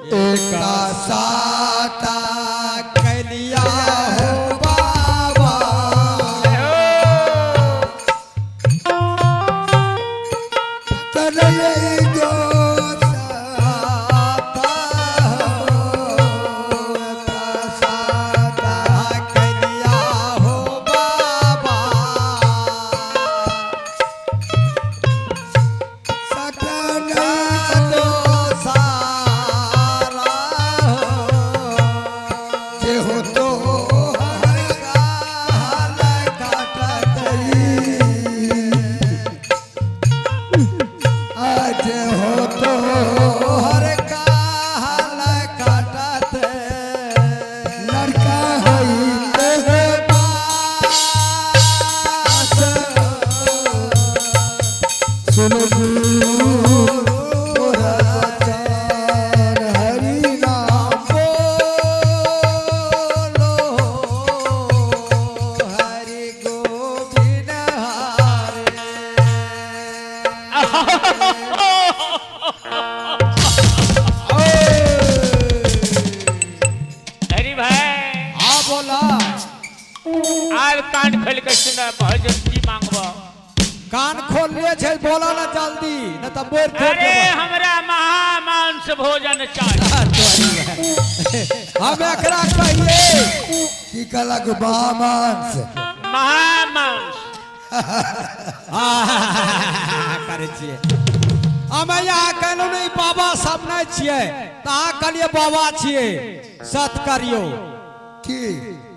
एका साता कैलिया हो बाबा। तरले जो साता हो, एका साता कैलिया हो बाबा। सटना दो सारा हो, जे हो तो हर काल काटतई। आज हो तो हर काल काटत, लड़का होई तेरे पास। सुन गुरु वचन हरि नाम बोलो हरि गोविंद हरे। हरि भाई। हाँ, बोला। आब कान खोल के सुन, भोजन की मांगब? कान खोल लिए छै, बोला ना जल्दी, न तऽ बोर थोड़ अरे, देबो। हमरा महामांस भोजन चाही। हम एकरा कहिए की कहलक महामांस? महामांस। करै छियै। हम यहाँ कहलहुँ नहि बाबा सब नहि छियै, तऽ अहाँ कहलियै बाबा छियै। सत करियौ। की?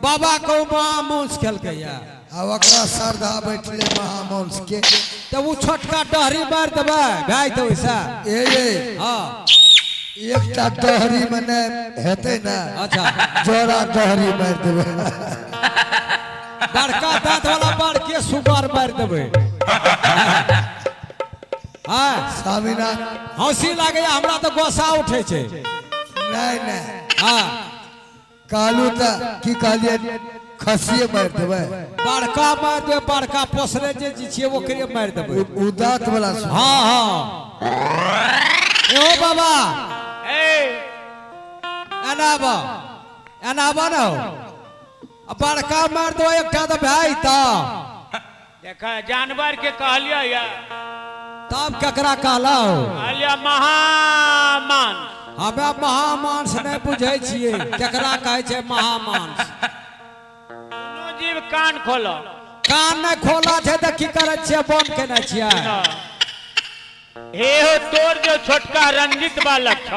बाबा कहू महामांस खेलकै या। आ ओकरा श्रद्धा बैठले महामांस के। तऽ ओ छोटका डहरी मारि देबै भाइ तऽ ओहिसँ। ए ए। हँ। एकटा डहरी मे नहि हेतै ने। अच्छा। जोड़ा डहरी मारि देबै। बड़का दाँत वाला बड़के सुगर मारि देबै। हँ। स्वामीनाथ। हँसी लागैया हमरा तऽ गोस्सा उठै छै। नहि नहि। हँ। कहलू तऽ की कहलियै, खसिए मारि देबै। बड़का मारि देबै, बड़का पोसले जे जे छियै ओकरे मारि देबै। ओ दाँत वाला सुगर। हँ हँ, एहो बाबा। ए। एना आबऽ, एना आबऽ ने हौ। आ बड़का मारि देबै एकटा तऽ भए तऽ। देख, जानवर के कहलियै या। तब केकरा कहलहुँ? कहलियै महामांस। हमे महामांस नहि बुझै छियै, केकरा कहै छै महामांस। दुनू जीव कान खोलो। कान नहि खोला छै तऽ की करै छियै, बंद केने छियै? हे हो, तोर जो छोटका रंजित बालक छ,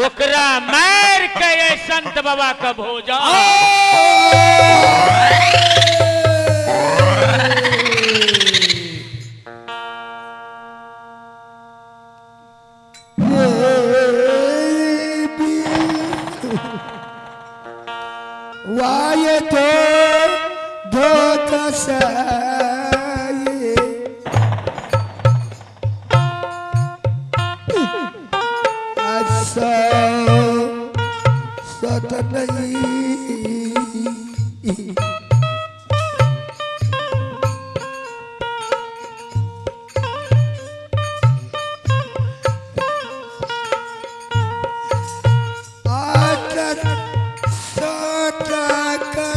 ओकरा मार के ये संत बाबा के भोजन। वाय तो धोत सत नहीं। आठ सत कर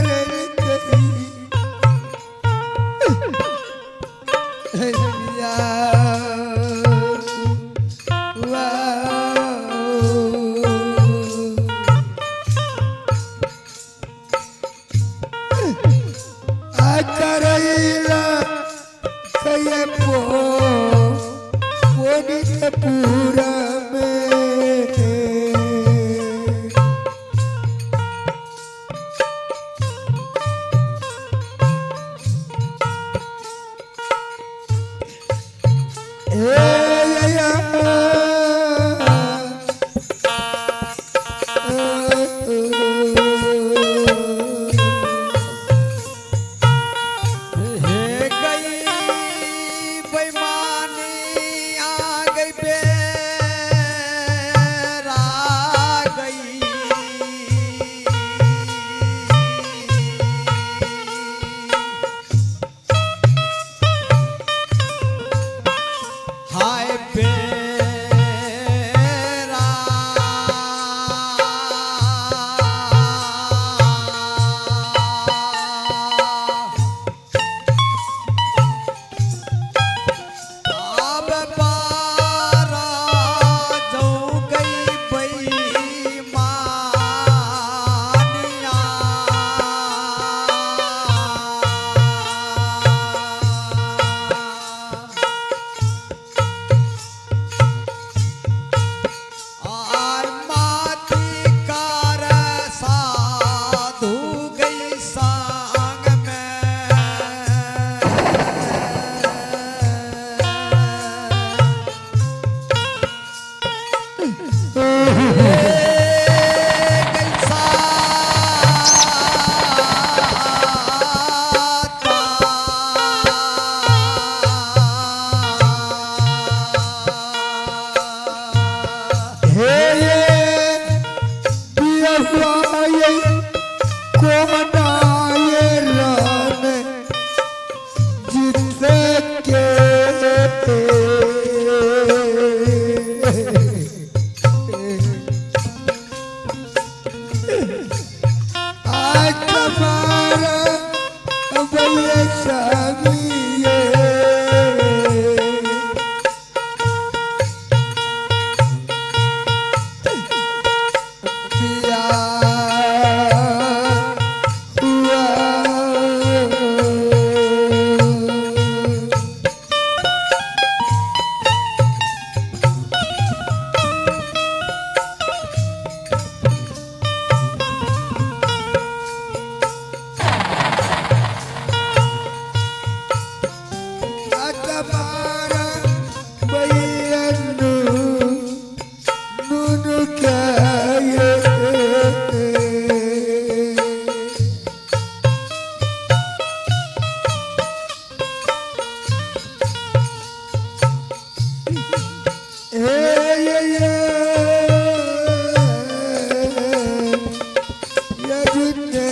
हे ये पियहुआ ये कोना ये राम जीत के आज तुम्हारा बल्ले स्वामी ये। पिया हुआ। तुम्हारा बैयनु नुनु के ये। ए ये ये ये जुन्ने।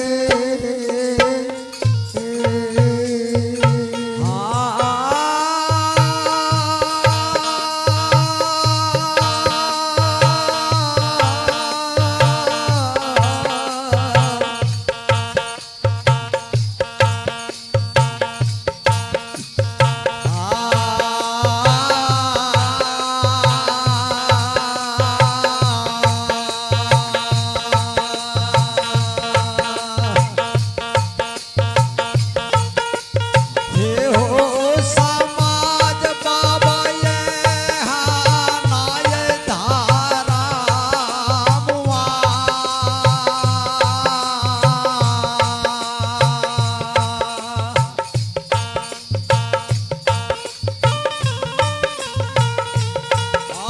हे हो समाज बाबा ये नाय धारा मुआ।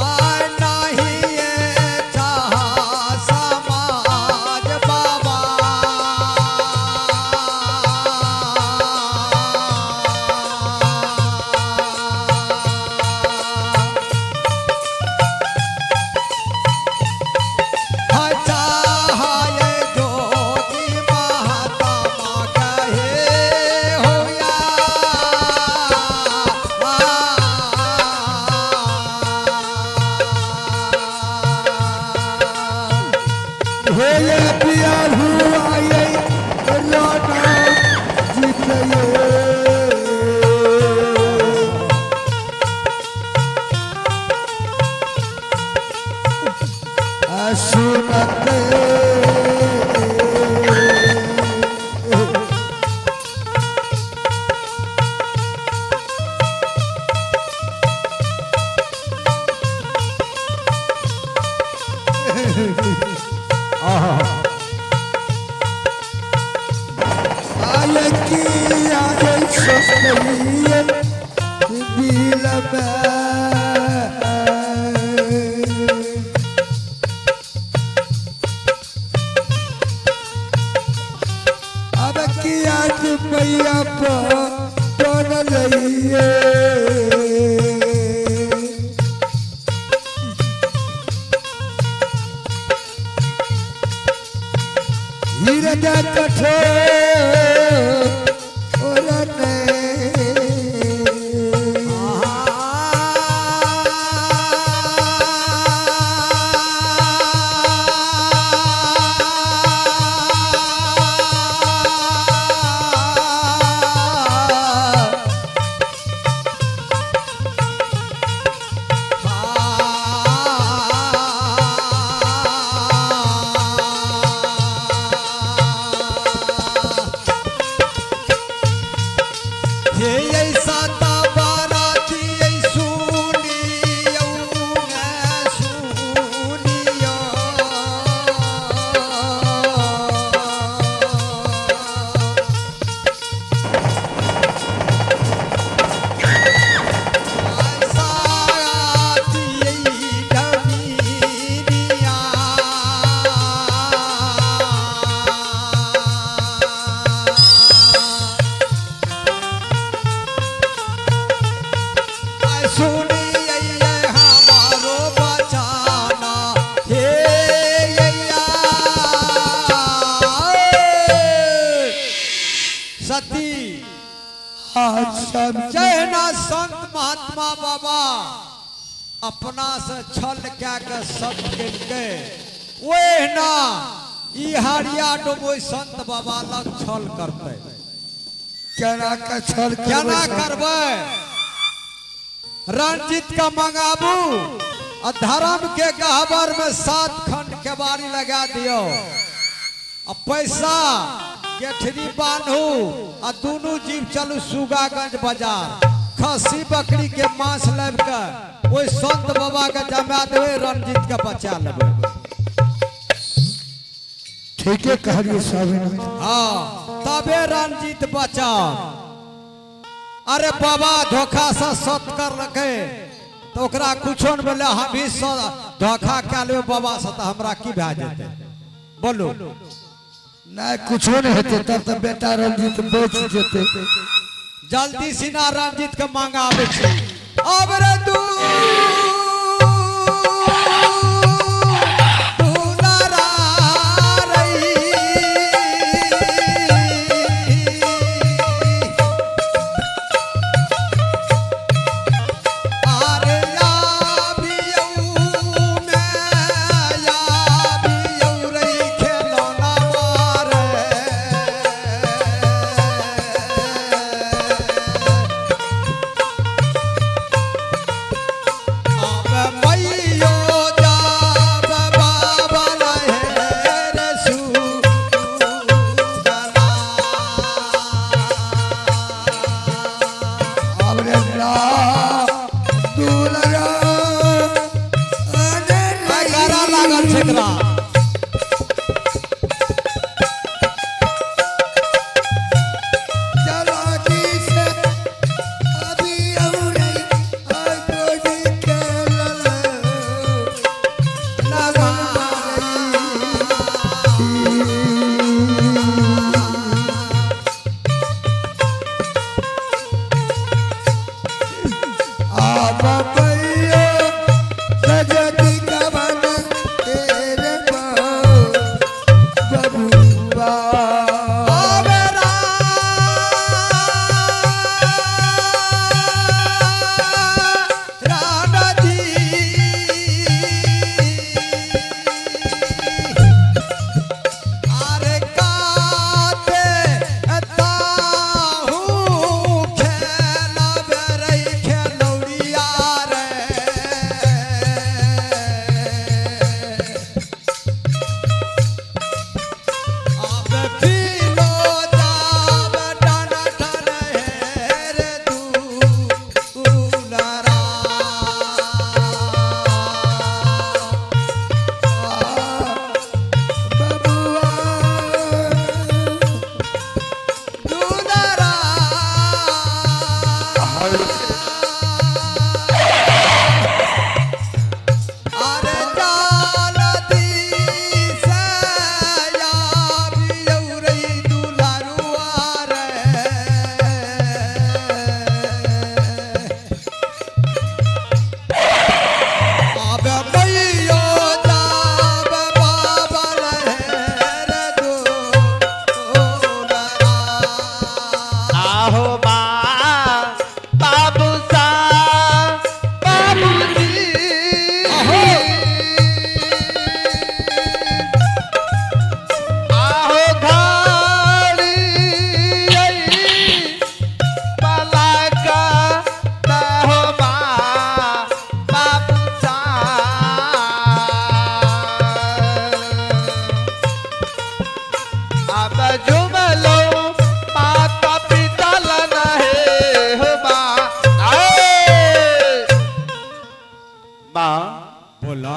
आय नाही ये चाह समाज बाबा। चाहे जोगी महात्मा कहे होया। हे ये पिया हुआ ये रोना जीत ये। सुनते आय की आय ससैये दिल में। अब किया मैया पर लइए। हृदय कठोर ने आ अच्छा। जहिना संत महात्मा बाबा अपना से छल कए के सत केलकै, ओहिना ई हरिया डोम संत बाबा लग छल करतै। केना के छल करबै? केना करबै? रंजीत के मंगाबू आ धर्म के गहबर में 7 खंड केबाड़ी लगा दियो आ पैसा गेठरी बान्हू आ दोनों जीव चलू सुगागंज बाजार, खस्सी बकरी के मांस लाबि के ओहि संत बाबा के जमा देबै, रंजीत के बचा लेबै। ठीके कहलिए स्वामीनाथ। हाँ, तबे रंजीत बचाओ। अरे बाबा धोखा से सत कर रखे तो ओकरा कुछो न बोले, हम भी धोखा कए लेबै बाबा से तऽ हमरा की भए जेतै? बोलू। नहीं, कुछो नहीं हेतै, तब तऽ बेटा रंजीत बच जेतै। जल्दी सिना रंजीत के मंगाबै छी। अब रे तू दुलारा रही। आरे आबियौ ने आबियौ रे खेलौना मारे। अब मैयो जाब बाबा लहर सुगला। अब रे ला दुलरा अरे गारा लागल छै एकरा। चलाकी से अभी औरे आगोदी के लल आब मैयो सजती कवन तेरे बबुआ। अब राणा जी अरे काते ताहू खेलाबे रे खेलौड़िया रे। अब पीलो जाब डाना ठन हेर दुलारा। बबुआ। दुलारा। अरे जालती से आबियौ रे दुलारुआ रे। अब मैयो जाब बाबा लहर दुलारा। आहो बा बाबू सा बाबूजी। आहो। आहो घड़ी आई पलका हो बा बाबू सा। अब जुमलो माता पिता लनहे हो बा आए। माँ। बोला।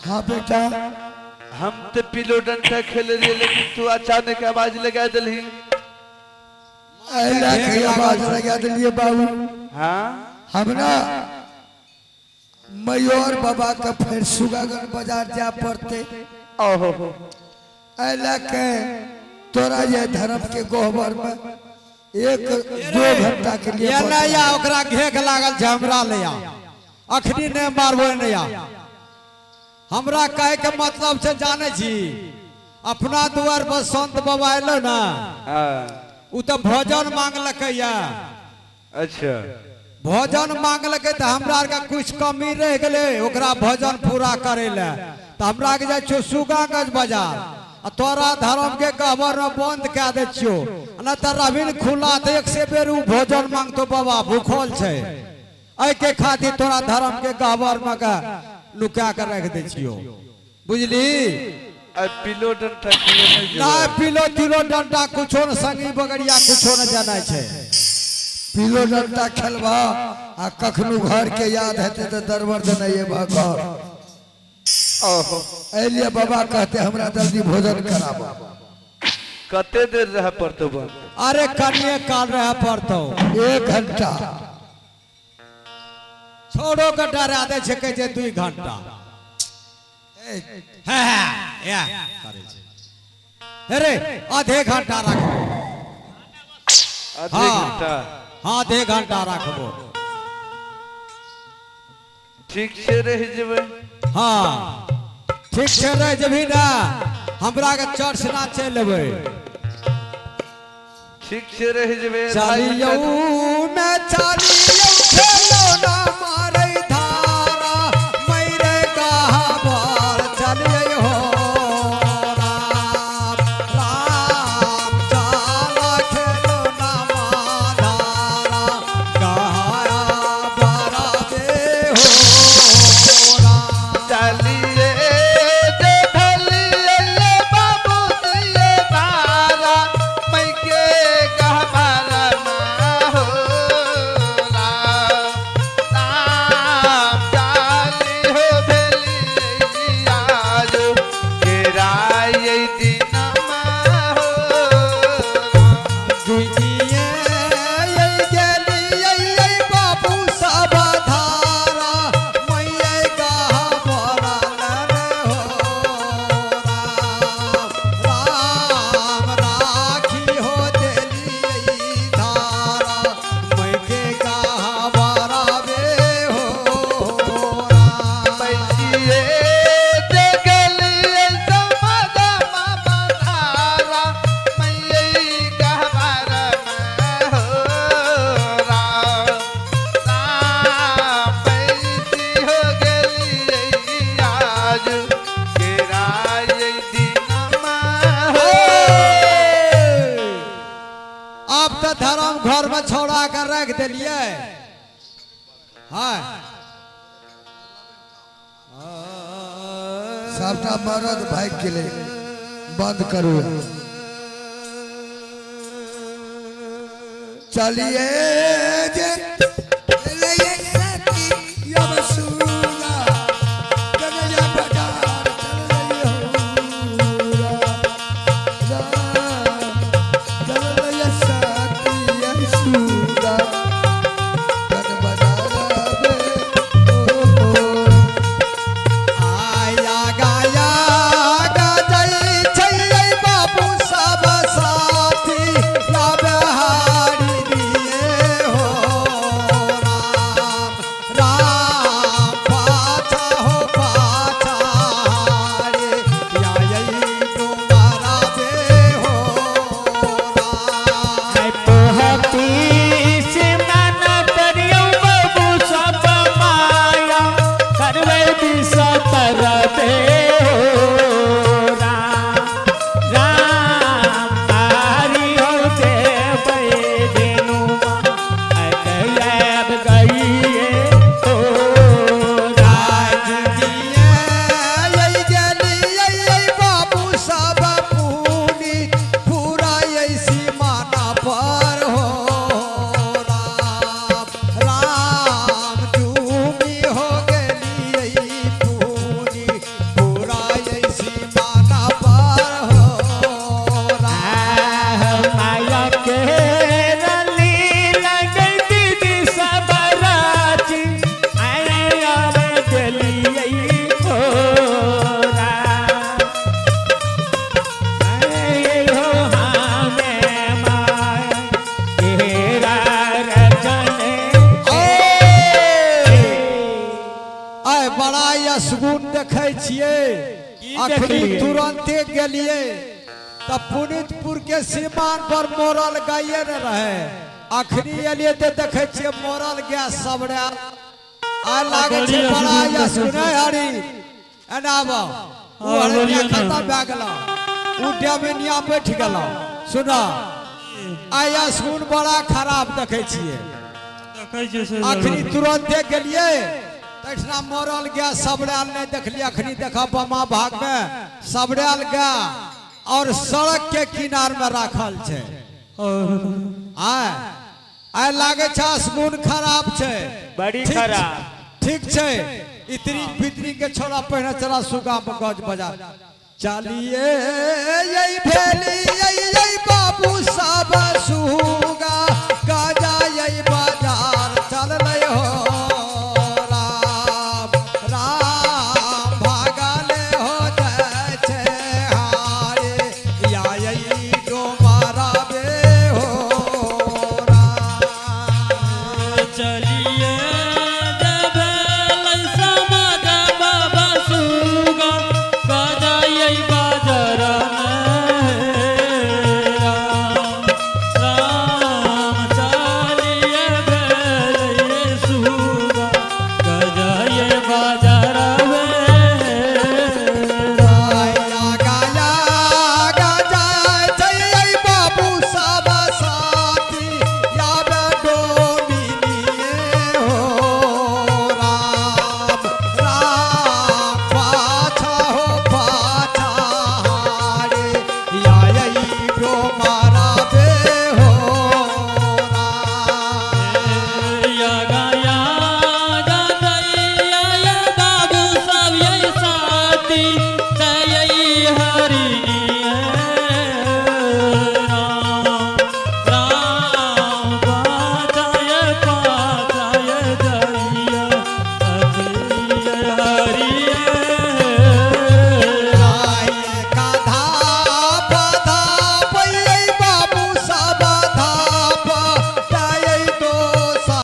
हाँ बेटा। हम तो पिलो डंडा खेल रही, लेकिन तू अचानक आवाज लगा दिलही। अहिला के आवाज लगा दिलिए बाबू। हाँ। हमरा मयूर बाबा के फिर सुगागंज बाजार जा पड़ते। ओहो। अहिला के तोरा ये धर्म के गोहबर में 1-2 घंटा के लिए ये नहीं आ, ओकरा घेक लागल छै, हमरा ले आ। अखनी नहि मारबो नहि आ। हमरा कहे के मतलब छै जानै छी, अपना दुआर पर संत बाबा एलो ना, हाँ। उ तऽ भोजन मांगलकै या अच्छा। भोजन मांगलकै तऽ हमरा आरके कुछ कमी रहि गेलै ओकरा भोजन पूरा करै लए, तऽ हमरा के जाइ छियौ सुगागंज बाजार आ तोरा धर्म के गहबर में बंद कए दै छियौ, नहि तऽ रविन खुला तऽ एक से बेर उ भोजन मांगतो, बाबा भूखल छै, एहिके खातिर तोरा धर्म के गहबर में के नुका के राखि दै छियौ, बुझली? आ पिलो डंटा खेले नहीं ना जेबै? पिलो तिलो डंटा कुछो न, संगी बगड़िया कुछो न जानै छै। पिलो डंटा खेलबा आ कखनो घर के याद हेतै तऽ दरबर देने एबा घर। ओहो। एलिए बाबा कहते हमरा जल्दी भोजन कराबो। कते देर रह पड़तो बंद? अरे कनिए काल रह पड़तो। 1 घंटा। छोड़ो के डरा दै छै, कहै छै 2 घंटा। हे हे या करै छै। अरे आधे घंटा राखबो। आधे हाँ। घंटा? हाँ, आधे घंटा राखबो। ठीक से रह जेबै? हाँ ठीक छै, रह जेबही ना हमरा के चर्च ना चलि एबै। ठीक से रह जेबै? चलियौ में चलियौ खेलौना मारै धारा मैरे कहाबर चलियै हो राम राम चाला खेलौना माधारा कहाया बराबे हो राम। चलिए जे ढलिए बाबू दिए तारा मैं के गहबर ना हो राम राम चाली हो भेली आज केराई दिनमा हो। जुइए गेलियै बाबू सब धारा मैये गहबर रे हो राम राम राखी हो देलियै धारा मैके गहबर रे हो राम। पैसिए जे गेलिए समाज मामा धारा मैये गहबर में हो राम राम पैसी हो गेलिए आज केराई दिनमा हो। आब तऽ धर्म घर में छोड़ा के रख देलियै। हाँ सबटा मरद भागि गेलै, बंद करू। चलिए जे एलियै सखी यब सूरा, कन्हैया बाजार चललियै हौरा। राम, चललियै सखी यब सूरा, कन बाजार बे ओ। आया गाया गजै छै बाबू सब साथी लाबहारी दिए हो राम राम पाछा हो पाछा रे आयै तुम्हारा बे हो राम। पोहती से मन परियौ बाबू सब माया करबै बिसतर दे हो राम राम तारी हो देबै देनुमा अकैब गइए हो राम। बाबू सब पूनी पूरा सीमाना पर हो राम राम झूमी हो गेली पूनी पूरा सीमाना पर हो राम। माया के रली लगई दीदी सब राची आए आवे गेलियै हो राम। आए हो हमे माया केरा रचने। आइ बड़ा यसगुन देखै छियै। की अखनी देखलियै? तुरंते गेलियै तऽ पुनितपुर के सीमान पर मोरल गाये ने रहे। अखनी एलियै तऽ देखै छियै मरल गैस सब रे आ लागै छै बड़ा या सुनै हरी एना आब ओ हरिया खतम भए गेल, ओ डेमिनिया बैठ गेल। सुन, आइ सुन, बड़ा खराब देखै छियै। देखै छियै से। अखनी तुरंते गेलियै तहिठिना मरल गैस सबरायल नहि देखलियै। अखनी देखा, बमा भाग में सबरायल गाय और सड़क के किनार में राखल छै। आय आय लागे छै असगुन खराब छै। बड़ी ठीक। खराब। ठीक छै, इतनी फितरी के छोड़ा, पहिने चला सुगा गज बजा चलिए। यही भेली यही यही बाबू सब सुगा।